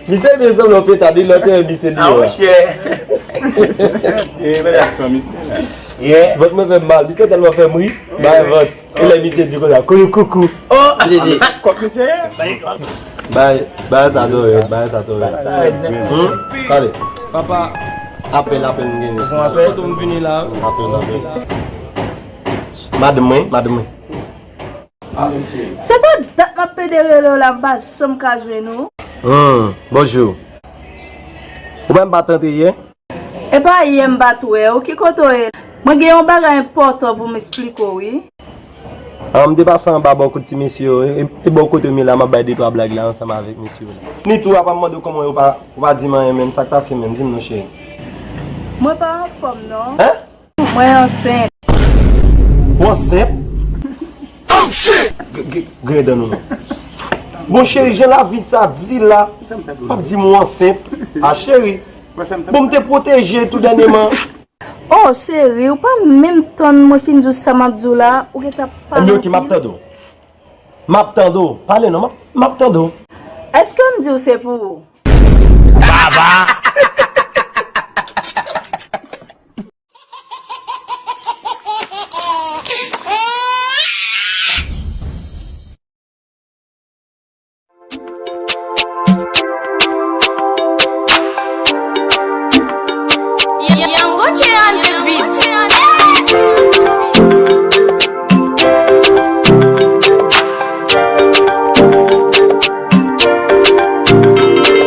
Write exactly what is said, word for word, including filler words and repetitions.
Misye vin sanble yon peta, li lòt misye deyò la. Monchè. E relasyon misye la. Vant mwen fè m mal, misye tèlman fè m ri. Bay vant. E lè misye di konsa, kouyou koukou. Oh, kòk misye ye. Bay, bay sa tò rèd, bay sa tò rèd. Hmm? Tande. Papa, apèl, apèl m genyen. Kote m vini la? Apèl, apèl. Madanm mwen, madanm mwen. Se pa dat m ap pede rele w la, m pa janm ka jwenn ou. Hmm, bonjou. Ou pa m pa tante yè? E pa yè m pa t wè w, ki kote w ye? Mwen gen yon bagay enpòtan pou m esplike w, wi. Ah, m te pase anba bò kot ti mesye yo, e, e bò kote m ye la, m ap bay de twa blag la ansanm avèk mesye yo la. Ni tou, apa m mande w kòman ou pa, ou pa di m anyen menm, sa k pase menm, di m non, cheri. Mwen pa anfòm, non. Hein? Mwen ansent. Ou ansent? Oh, shit! G-, g-, gen dan nou non. Bon, cheri, jan lavi sa di la, p ap di m ou ansent. Ah, cheri. Bon, m te pwoteje tou dènyèman. Oh, cheri, ou pa menm tann mwen fin di w sa m ap di w la, ou gentan ap pale anpil. Ebyen, ok, m ap tande w. M ap tande w. Pale non, m ap, m ap tande w. Èske m di w se pou ou? Baba!